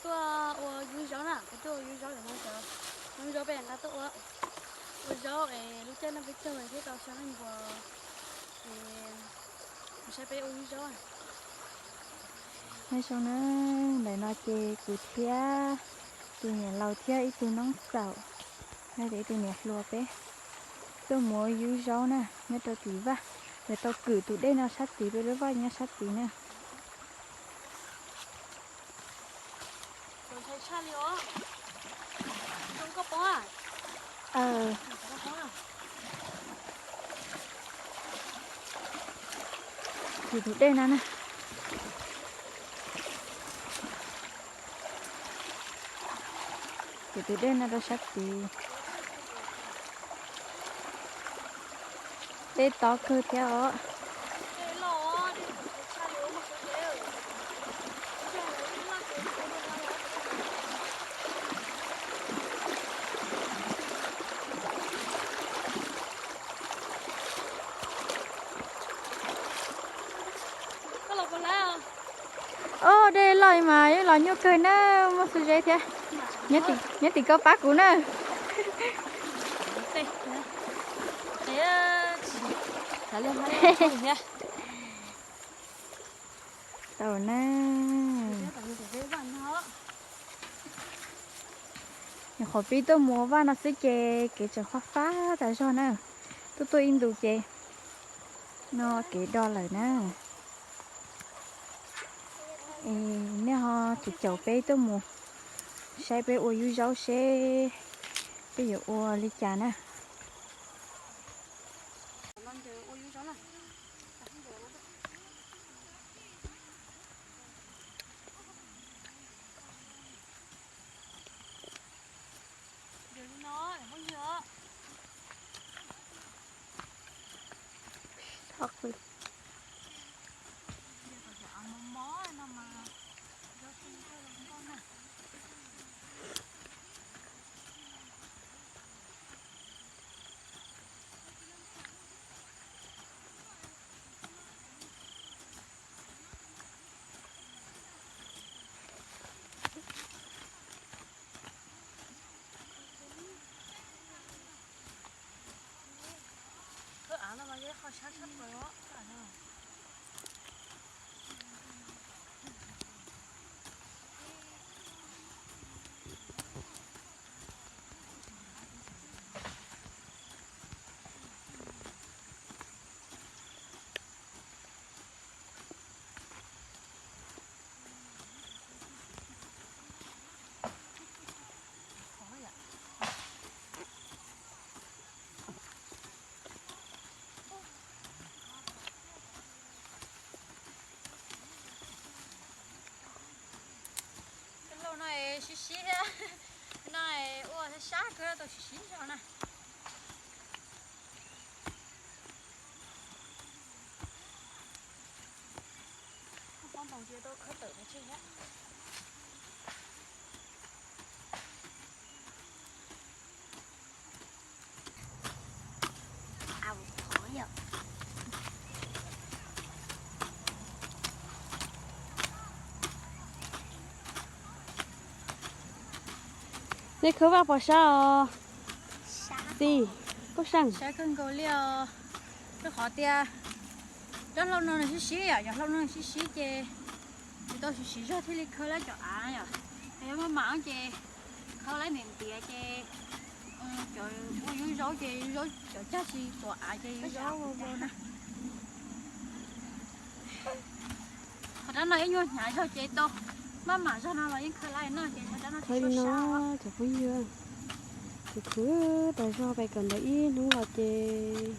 Tuaj ua yub zaub na, kuv tuaj ua yub zaub lawm no cov. Yub zaub peb nqa tuaj ua, ua zaub es lub caij no peb caug thiab tau xyoo npua es kuv saib peb ua yub zaub. Nyob zoo na, ntawm no ces kuv thiab tus niam laus thiab ib tug noob xaum, no ces ib tug niam hluas peb tuaj mus ua yub zaub na, nyob rau tim vaj, lawv tau kwm tus dej no sab tid, peb lub vaj nyob sab tid na. Kwm tus dej no na. Kwm tus dej no rau sab tid. Dej tob kawg thiab os. Ob, dej loj mas yeej los nyuaj kawg na, muaj xuab zeb thiab. Nyob tim koj pab kuv na. Tau na. Nyuam qhuav pib tuaj mus vaj no xwb ces kev tseem fab fab tas zog na. Tuaj tuaj ib ntus ces no kev do lawm na. Es nej ho caum caum peb tuaj mus saib peb ua yub zaub seb peb yuav ua li cas na. Khawb av no mas yog qhov sab sab plaws os, khawb av no. Tej lauj no es sib sib thiab, no es ua sab sab kawg tau sib sib zog na. Pob ntoos ces tau khawb tawm pes tsawg thiab. Nej khawb vaj puas sab os? Tij, koj sab. Sab kawg nkaus li os. Rau qhov tias cov hlau no nws sib sib yom, cov hlau no nws sib sib ces tsis tau sib sib zog thiaj li khawb lab cov av yom. Yog maj mam ces khawb lab ntiav ntiav ces cov ua yub zaub ces yub zaub cov cag tsis tuav av ces yub zaub vau vau na. Qhov rab no ib nyuag hnyav zog ces tau, maj mam zog no los yeej khawb lab no ces qhov rab no tsis sab. Cov phooj ywg, khwv khwv tas zog pais kawm ntawv ib hnub los ces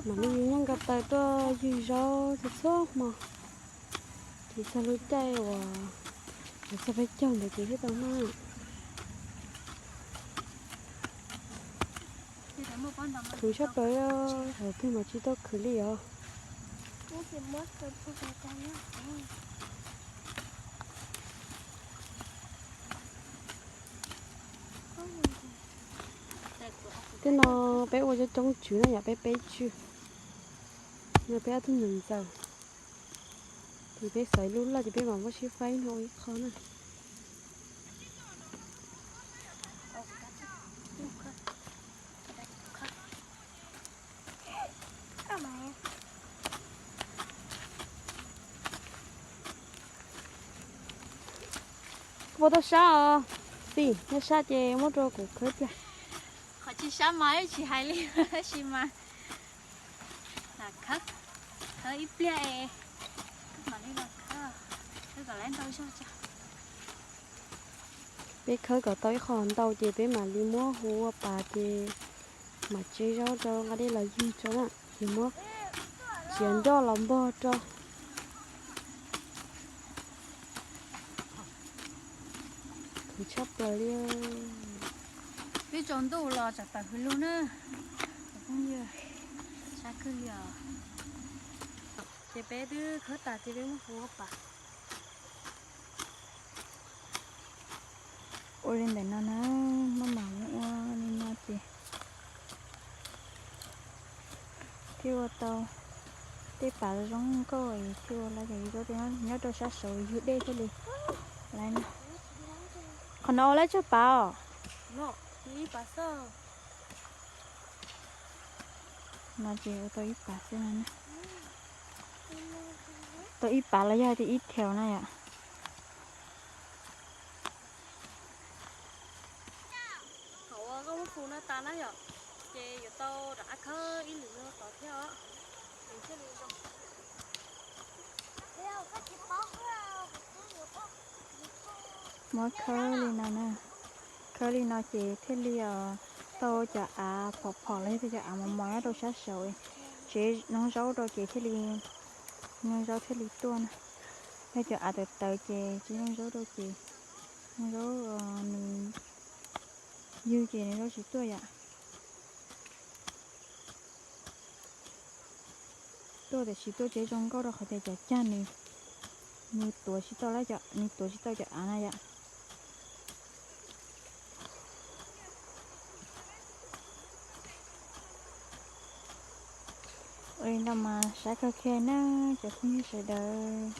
mam li nyob nqa taws tuaj ywg zaub txhua txhua hmo. Ces txog lub caij uas yuav txog peb caug ntawd ces thiaj tau noj. Khwv sab plaws, thaum twg mas tsis tau khwv li os. Tej no peb ua coob coob tswv na yom, peb peb tswv. No peb ob tug niam ntxawm. Ces peb xaiv lub loj ces peb mam muab sib faib ib qho na. Puas tau sab os? Xis, yog sab ces muab rau kuv khawb tiag. Qhov tsis sab mas tsis hais li, tab sis mas khawb, khawb ib pliag es mam li los khawb, khawb kom lawv ntau zog tso. Peb khawb kom tau ib qho ntau ces peb mam li muab hu ua pas ces mam tsev zaub rau nqa dej los ywg tso na, ces muab txiav ncauj los npog rau. Khwv tshaj plaws li. Twb tsaus ntuj los tsam tawm hws lug na. Cov phooj ywg, sab kawg li os. Ces peb twb khawb tas ces peb muab hu ua pas. Ua li ntawm no na, maj mam ua li no ces thiaj ua tau tej pas zoo nkauj es thiaj ua lawv cov yus zaub nyob rau sab saud yug dej thiaj li lawv no. Qhov no ua lawv tsawg pas os? No ces ua tau ib pas xwb no na. Tau ib pas los yog tias ib thel na yom. Thaum uas koj muab fu no tas na yom, ces yuav tau rov qab khawb ib lwm no tod thiab os. Muab khawb li no na, khawb li no ces thiaj li tau cov av phom phom los yog cov av mos mos nyob rau sab saud, tsev zoo zaub rau ces thiaj li, zoo zaub thiaj li tuaj na. Yog cov av tawv tawv ces tsis zoo zaub rau ces zoo zaub nws ywg ces nws zaub tsis tuaj yom. Tuaj tiam sis tuaj tsis zoo nkauj rau qhov tias cov cag nws, nws tuav tsis tau lawm, nws tuav tsis tau cov av na yom. Ua li ntawd mas sab kawg kiag na cov phooj ywg sawv daws.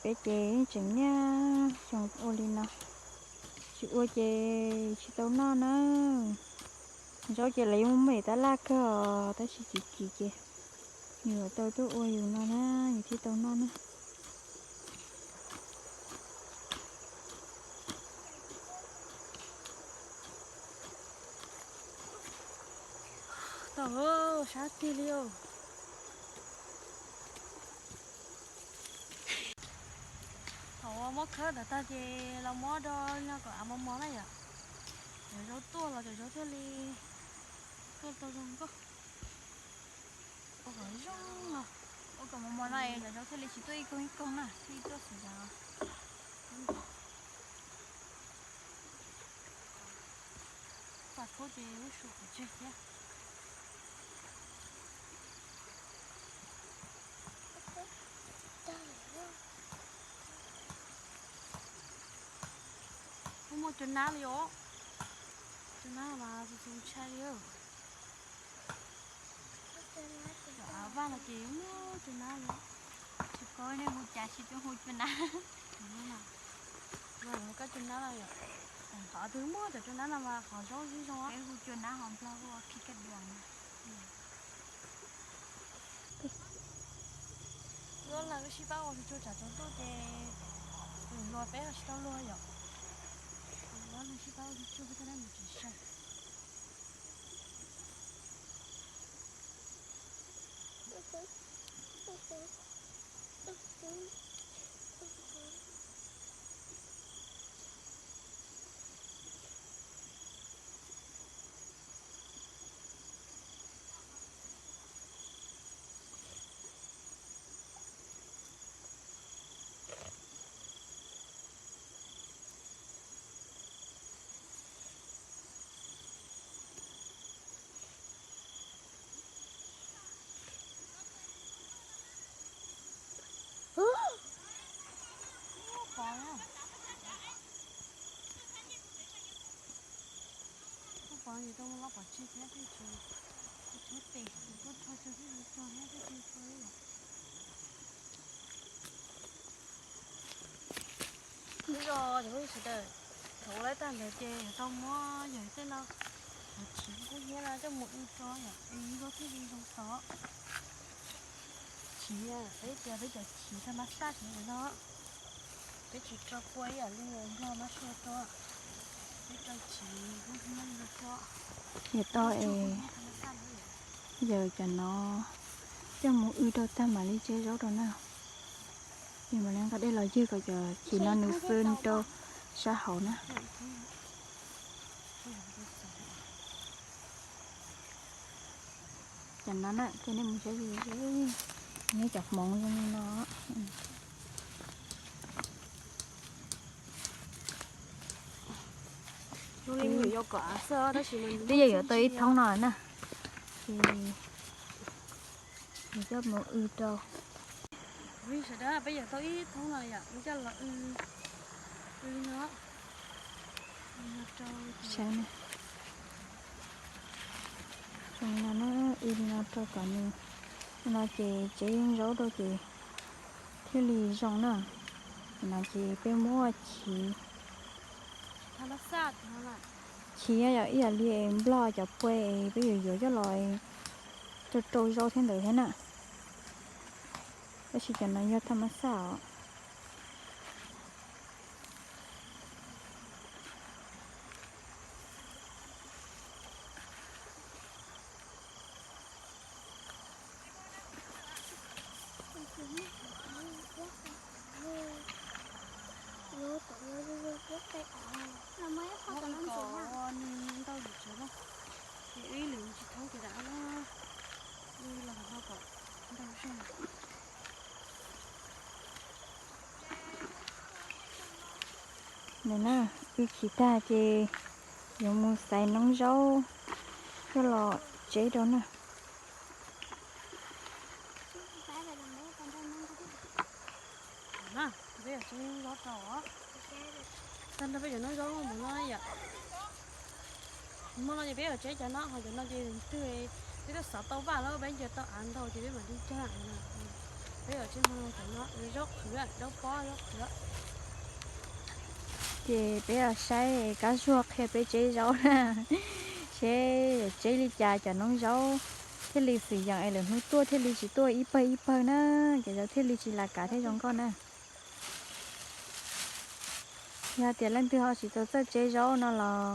Peb ces yeej tseem niaj xyoo ua li no, tsis ua ces tsis tau noj na. Zaub ces lawv yuav muaj muaj ib tab laj kawg os, tab sis tsis kim ces yus yuav tau tuaj ua yus no na, yus thiaj tau noj na. Tau sab tiag li os. Thaum uas muab khawb ntawd tag ces los muab do no kom av mos mos na yom. Cov zaub tuaj los cov zaub thiaj li tuaj tau zoo nkauj. Ua kom zoo no, ua kom mos mos no es cov zaub thiaj li tsis tuaj ib koog ib koog na, thiaj li tuaj xwb os. Pas khub ces lub su qhov tseg thiab. Muaj muaj cua nab li os. Cua nab mas txaus ntshai li. Cov av vaj no ces muaj cua nab li. Tsis paub nej hu cas, tsis paub hu cua nab. Koj cua nab no yom. Qhov twg muaj cov cua nab no mas qhov zaub zoo zoo. Peb hu cua nab, ho Nplog hu ua phi kaj duas na. Luag leej sib pab ua tsuag tsuag tsam tsaus ntuj ces luag peb ho tsis tau luag yom. Luag leej sib pab ua tsuag tsuag peb thiaj li mus tsev sai. Pov na. Pov ces tau los pov tseg thiab, tej tsis, tsis tshuav tes, tsis tuaj rho tseg thiab, tsis rho thiab, tej tsis rho li. Zos cov phooj ywg sawv daws, thaum ua lawm tag ntawd ces yuav tau muab yawg tej no, yawg chiv kub hnyiab no coj mus wb rau yom, wb thiaj li zoo tau. Chiv, peb tias peb cov chiv thaj ma xaj chiv no, peb tsis rau pua ib yam li Nplog mab sua rau, peb rau chiv kub hnyiab li no rau. Yog tau es yawg cov no coj mus wb rau tag mam li tseb zaub rau na. Ces mam li nqa dej los ywg kom cov chiv no nws xwb rau sab hauv na. Cov no na, ces nej mus saib, neb cov hmoov zoo li no. Twb yog yuav tau ib thoob no na, ces coj mus wb rau. Sawv daws, peb yuav tau ib thoob no yom, coj los wb, wb no, wb no rau, saib na. Zoo no na, wb li no rau kom nws, no ces tsev yeej zaub rau ces thiaj li zoo na. No ces peb muab chiv, chiv yog ib yam li Nplog cov pua es peb yuav yuav coj los rau rau zaub thiab ntawd thiab na. Tab sis cov no yog thaj ma xaj os. Ua kom nws ntau yam tsev na, ces wb ib lwm tsis thoob ces dam no, wb los no kom ntau zog. Nws na, wb chiv tag ces yuav mus xaiv noob zaub coj los tseb rau na. Peb yuav tseb noob zaub rau, tag nrho peb cov noob zaub mus no yom. Hmo no ces peb yuav tseb cov no, ho cov no ces twg peb twb xov tau vaj lawm, peb ncaws tau av ntau ces peb mam li cog. Peb yuav tseb hmo no cov no, zaub qhwv, zaub pob, zaub qhwv. Ces peb yuav saib Kab Zuag qhia peb tseb zaub na, seb yuav tseb li cas cov noob zaub thiaj li xwm yeem es lwm hnub tuaj thiaj li tsis tuaj ib pawg ib pawg na, cov zaub thiaj li tsis las kav thiab zoo nkauj na. Yog tias leej twg ho tsis tau txawj tseb zaub no los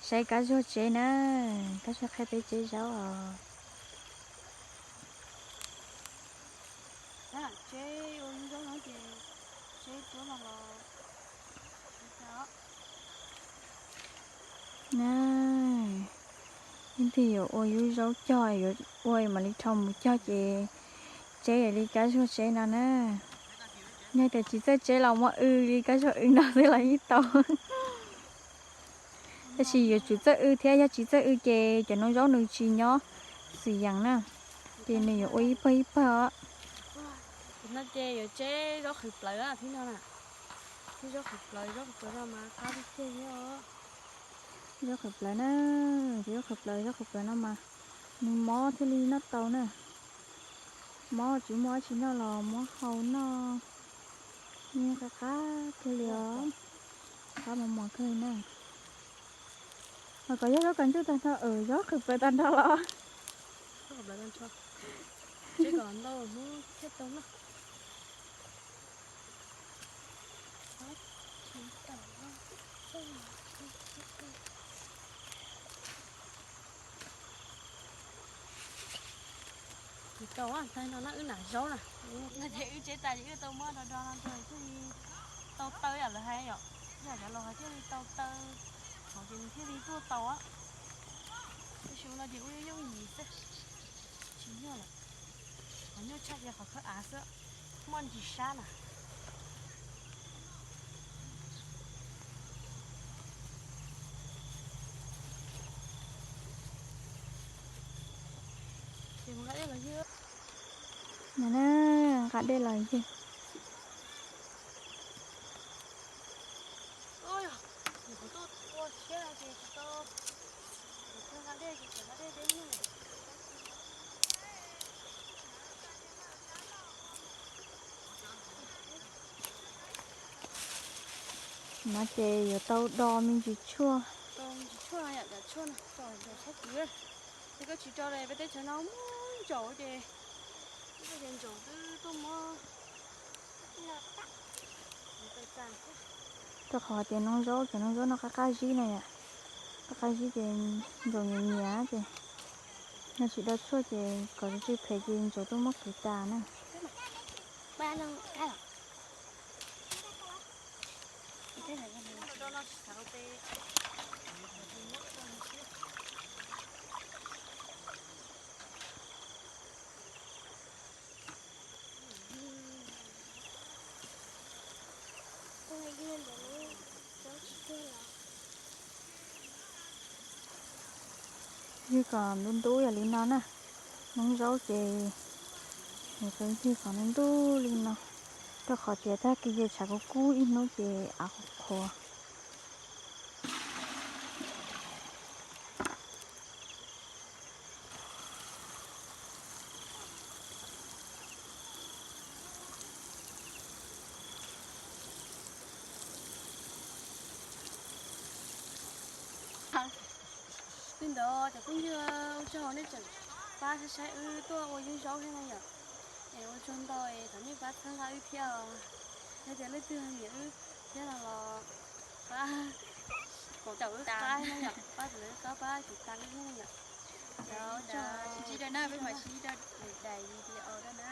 saib Kab Zuag tseb na, Kab Zuag qhia peb tseb zaub os. Tseb ua zaub no ces tseb tuab no los na, leej twg yuav ua yub zaub cog, yuav ua mam li rho mus cog ces tseb li Kab Zuag tseb no na. Yog tias tsis txawj tseb los muab w li Kab Zuag w no xwb los yeej tau. Tab sis yuav tsum txawj w thiab, yog tsis txawj w ces cov noob zaub nws tsis nyob xwm yeem na, ces nws yuav ua ib pawg ib pawg os. No ces yuav tseb zaub qhwv plawv thiab no na, tseb zaub qhwv plawv, zaub qhwv plawv no mas qab tiag tiag thiab os. Zaub qhwv plawv na, zaub qhwv plawv, zaub qhwv plawv no mas nws mob thiaj li noj tau na. Mob tsis muaj dab tsi noj los muab hau noj, yeej qab qab kawg li os, qab mos mos kawg li na. Mas kom yog zaub kav ntsuj tag nrho, zaub qhwv plawv tag nrho los. Tsis tau, tag no na wb nam zaub na. No ces wb tseb tas ces wb tau muab do do no rau thiaj li tau taw yam lawv hais yom. Yam cov laus hais thiaj li tau taw, hauv ces nws thiaj li tuaj tau. Tab sis ua no ces ua yooj yim xwb, tsis nyuaj lawm. Qhov nyuaj tshaj ces qhov khawb av xwb, muaj ntsis sab na. Nqa dej los ywg. No ces yuav tau do me ntsis tshuaj. Tshuaj no yom, cov tshuaj no, tshuaj kwv. Ces koj tsis do li peb teb chaws no muaj ntsaum ces, ces ntsaum twb tuaj muab. Rau qhov tias noob zaub, cov noob zaub no qab qab zib na yom, qab qab zib ces ntsaum nyiam nyiam ces, no tsis do tshuaj ces kom tsis phem ces ntsaum tuaj muab kwv tas na. Ywg kom ntub ntub yog li no na. Noob zaub ces yuav tau ywg kom ntub ntub li no, rau qhov tias tag kis ces tshav kub kub ib hnub ces av qhuav qhuav. Li ntawd cov phooj ywg, ua tsaug nej tseem pab saib saib wb tuaj ua yeeb zaub thiab na yom. Es ua tsaug ntau es thov nej pab txhawb nqa wb thiab os. Yog tias leej twg nyiam wb thiab no los pab, pab caum wb qab na yom, pab caum wb qab, pab tiv tas wb thiab na yom. Ua tsaug, sib ntsib dua na, peb mam sib ntsib dua daim video dua na.